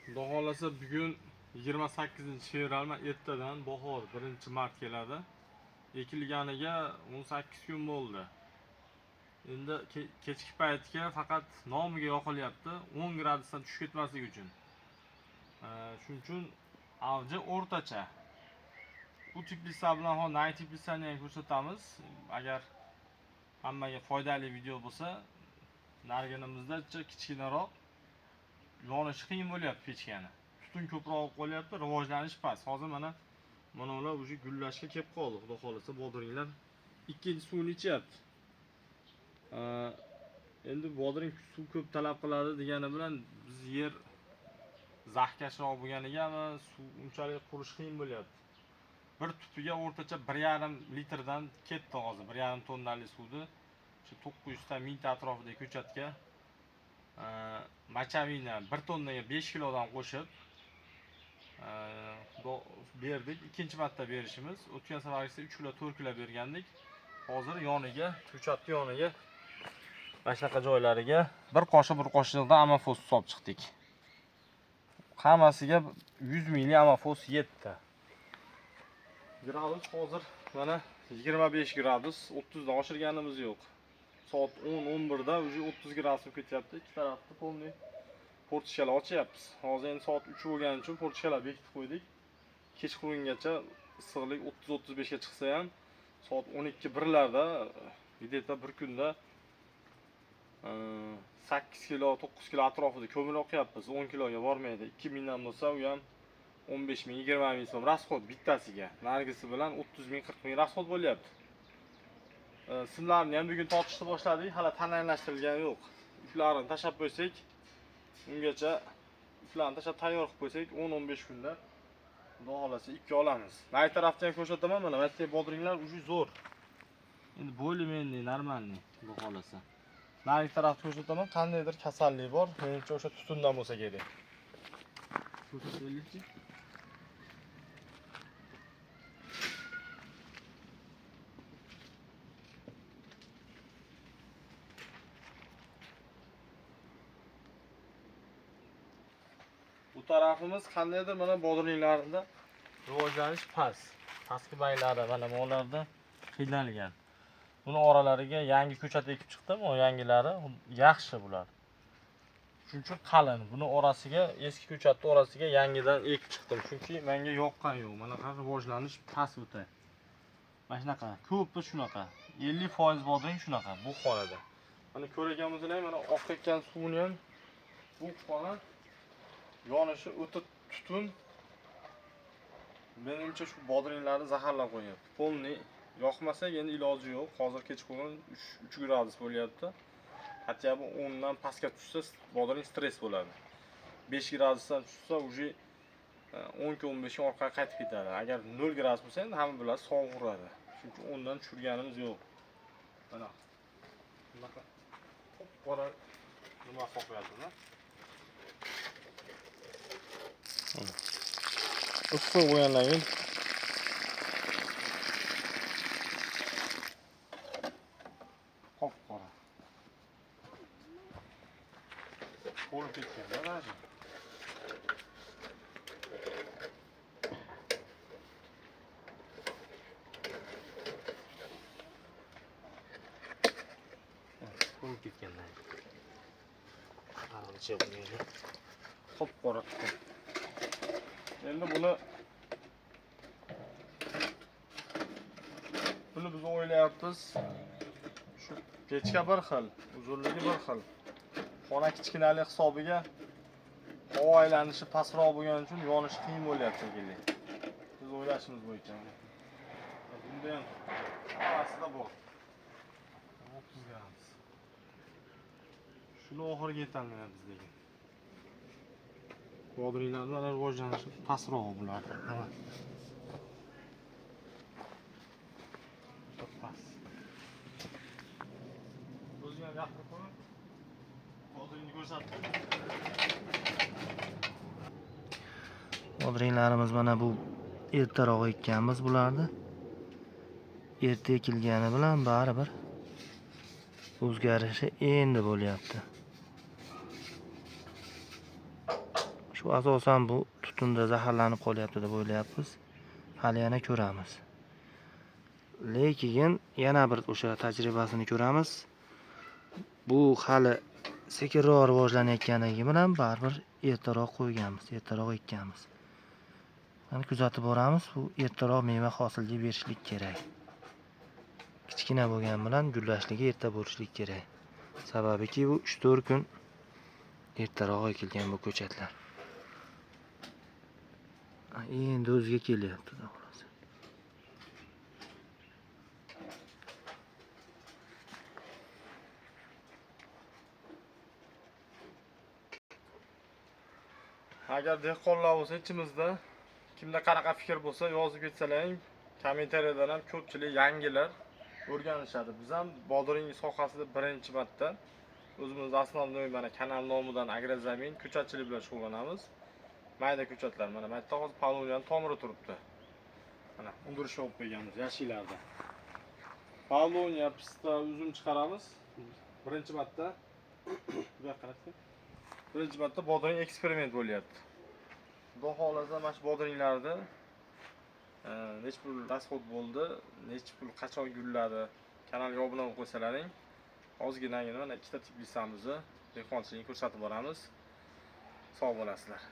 Xudo xohlasa bugun 28 fevral, ertadan bahor 1 mart keladi. Ekilganiga 18 kun bo'ldi. Endi kechki paytga faqat nomiga yoqilyapti, 10 gradusdan tushib ketmasligi uchun. Shuning uchun avji o'rtacha. Bu teplitsa bilan hozir nagi teplitsani ham ko'rsatamiz. Agar hammaga foydali video bo'lsa, nariginimizda kichkinaroq yonishi qiyin bo'lyapti pechkani. Tutun ko'proq olib qolyapti, rivojlanish past. Hozir mana ular уже gullashga kelib qoldi. Xudo xohlasa bodringlar ikkinchi suvini ichyapti. Endi bodring suv ko'p talab qiladi degani bilan biz yer zaxkashroq bo'lganigami suv unchalik qurish qiyin bo'lyapti. Bir tupiga o'rtacha 1,5 litrdan ketdi hozir. 1,5 tonnalik suvni shu 900 ta 1000 ta atrofidagi ko'chatga machavina 1 tonnaga 5 kilodan qo'shib berdik. Ikkinchi marta berishimiz. O'tgan safargisi 3 kilo 4 kilo bergandik. Hozir yoniga, ko'chatni yoniga mana shunaqa joylariga bir qoshiq bir qoshiqdan amafos solib chiqdik. Hammasiga 100 ml amafos yetdi. Gradus hozir mana 25 gradus, 30 dan oshirganimiz yo'q. Soat 10-11 da уже 30 gradus bo'lib ketyapti. Ikki tarafni полный portishkalar ochyapmiz. Hozir endi soat 3 bo'lgani uchun portishkalar bekitib qo'ydik. Kechqurungacha issiqlik 30-35 ga chiqsa ham soat 12-1larda где-то bir kunda 8 kilo, 9 kilo atrofida ko'mir oqyapmiz. 10 kiloga bormaydi. 2000 dan bo'lsa, u ham 15 ming, 20 ming so'm расход bittasiga. Nargisi bilan 30 ming, 40 ming расход bo'lyapti. Simlarni ham bugun tortishni boshladik, hali tanlanlashtirilgani yo'q. Iplarini tashlab qo'ysak, ungacha iplarni tashlab tayyor qilib qo'ysak, 10-15 kunda Xudo xohlasa ipga olamiz. Nari tarafni ham ko'rsataman, mana bu yerdagi bodringlar уже zo'r. Endi более-менее нормальный, Xudo xohlasa. Narigi tarafni ko'rsataman, qandaydir kasallik bor. Menimcha o'sha tutundan bo'lsa kerak. Ko'rsataylikchi. Bu tarafimiz qandaydir mana bodringlarda rivojlanish past. Pastki baylari mana bularda qiynalgan. Buni oralariga yangi ko'chat ekib chiqdim, o yangilari yaxshi bular. Shuning uchun qalin. Buni orasiga eski ko'chatni orasiga yangidan ekib chiqdim. Chunki menga yoqqan yo'q. Mana rivojlanish past o'ta. Mana shunaqa, ko'pi shunaqa. 50% bodring shunaqa bu xonada. Mana ko'rgan bo'lsanglar, mana oqayotgan suvni ham bu xona yonishi o'ta tutun. Menimcha shu bodringlarni zaharlab qo'yapti. Polni yoqmasak endi iloji yo'q. Hozir kechqurun 3 gradus bo'lyapti. Хотя бы 10 dan pastga tushsa bodring stress bo'ladi. 5 gradusdan tushsa уже 10 kun 15 kun orqaga qaytib ketadi. Agar 0 gradus bo'lsa endi hamma biladi, sovuq uradi. Chunki 10 dan tushirganimiz yo'q. Mana bunaqa qop-qora nima soqyapti-da. Issiq bo'lgandan keyin qop-qora. Bo'lib ketgan-da даже. Bo'lib ketgan. Qop-qora tutun. Endi buni biz o'ylayapmiz. Shu pechka bir xil, uzunligi bir xil. Xona kichkinalik hisobiga havo aylanishi pastroq bo'lgani uchun yonishi qiyin bo'lyapti shekilli. Biz o'ylashimiz bo'yicha. Bunda ham hammasida bor. 30 gradus. Shuni oxiriga yetolmayapmiz lekin. Bodringlarning mana rivojlanishi pastroq bularda. Past. O'zing ham gapirib qo'y. Bodringni ko'rsatdim. Bodringlarimiz mana bu ertaroq ekkanmiz bularni. Erta ekilgani bilan baribir o'zgarishi endi bo'lyapti. Shu asosan bu tutunda zaharlanib qolyapti deb o'ylayapmiz. Hali yana ko'ramiz. Lekin yana bir o'sha tajribasini ko'ramiz. Bu hali sekinroq rivojlanayotganligi bilan baribir ertaroq qo'yganmiz, ertaroq ekkanmiz. Mana kuzatib boramiz, bu ertaroq meva hosilga berishlik kerak. Kichkina bo'lgani bilan gullashligi erta bo'lishlik kerak. Sababiki bu 3-4 kun ertaroq ekilgan bu ko'chatlar. Endi o'ziga kelyapti, xudo xohlasa. Agar dehqonlar bo'lsa ichimizda kimda qanaqa fikr bo'lsa yozib ketsalaring, kommentariyadan ham ko'pchilik yangilar o'rganishadi. Biz ham bodring sohasida birinchi marta o'zimiz основной mana kanal nomidan agrozamin ko'chatchilik bilan shug'ullanamiz. Mayda ko'chatlar mana bu yerda hozir paloniyaning tomiri turibdi. Mana undirishga olib qo'yganmiz yashillarda. Paloniya, pista, uzum chiqaramiz. Birinchi marta bu yoqqa qarang. Birinchi marta bodring eksperiment bo'lyapti. Xudo xohlasa mana shu bodringlarda necha pul rasxod bo'ldi, necha pul qachon gulladi, kanalga obuna bo'lib qo'ysalaring, ozginagina mana ikkita teplitsamizni dehqonchilikni ko'rsatib boramiz. Sog' bo'lasizlar.